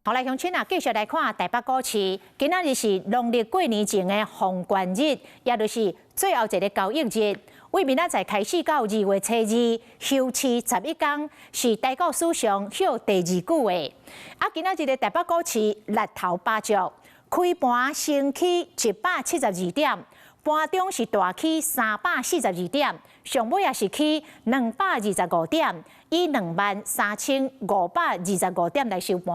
好來，鄉親啊，繼續來看台北股市。今仔日是農曆過年前的封關日，也就是最後一个交易日。為明仔載開始到2月初2休市11天，是台股史上歇第二久的。啊，今仔日的台北股市力頭飽足，開盤先起172點，盤中是大起342點，上尾也是起225點，以23,525點來收盤。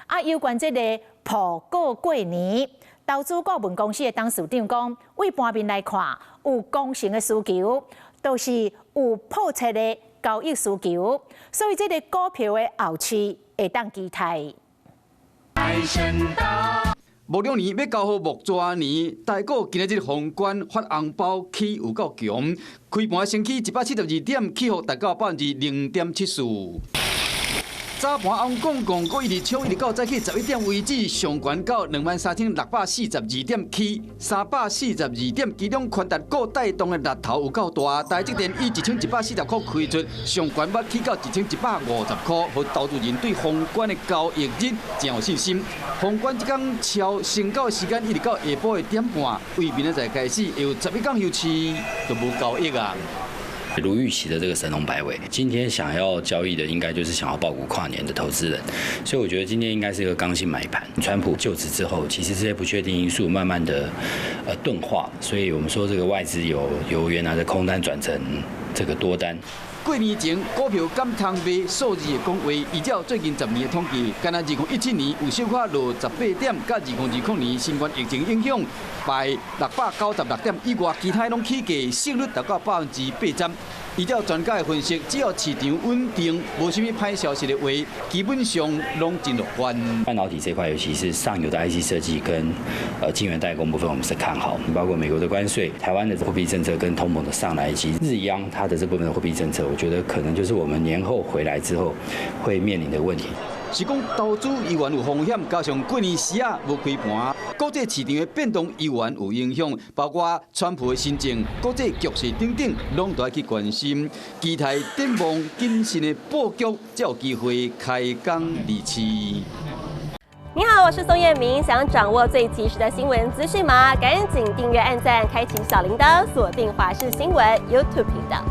啊，有關這个抱股過年，投資顧問公司的董事長講，對盤面來看，有剛性的需求，都是有迫切的交易需求，所以這个股票的後市會當期待。木龍年欲交予木蛇年，台股今仔日封關發紅包起有夠強，開盤先起172點，起幅達到0.74%。早盤翁講講，閣一直衝，一直到早起11點為止，上懸到23,642點起342點，其中寬達股帶動的力頭有夠大。台積電以1140塊開出，上懸欲起到1150塊，予投資人對封關的交易日真有信心。封關這工超成交時間一直到下晡的點半，對明仔載開始有11工休市就無交易啊。如預期的這個神龍擺尾，今天想要交易的應該就是想要抱股跨年的投資人，所以我覺得今天應該是一個剛性買盤。川普就職之後，其實這些不確定因素慢慢的鈍化，所以我們說這個外資有由原來的空單轉成這個多單。過年前股票敢通賣，數字會講話。依照最近10年的統計，干焦2017年有小可落18點，佮2020年新冠疫情影響，敗696點以外，其他攏起價，勝率達到80%。依照專家的分析，只要市場穩定，無啥物歹消息的話，基本上攏真樂觀。半導體這塊，尤其是上游的 IC 設計跟晶圓代工部分，我們是看好。包括美國的關稅、台灣的貨幣政策跟通膨的上來，以及日央它的這部分的貨幣政策，我覺得可能就是我們年後回來之後會面臨的問題。是講投資猶原有風險，加上過年時啊無開盤，國際市場的變動猶原有影響，包括川普的新政、國際局勢等等，攏都愛去關心。期待展望謹慎的布局，才有機會開工離市。你好，我是宋燕明，想掌握最及時的新聞資訊嗎？趕緊訂閱、按讚、開啟小鈴鐺，鎖定華視新聞 YouTube 頻道。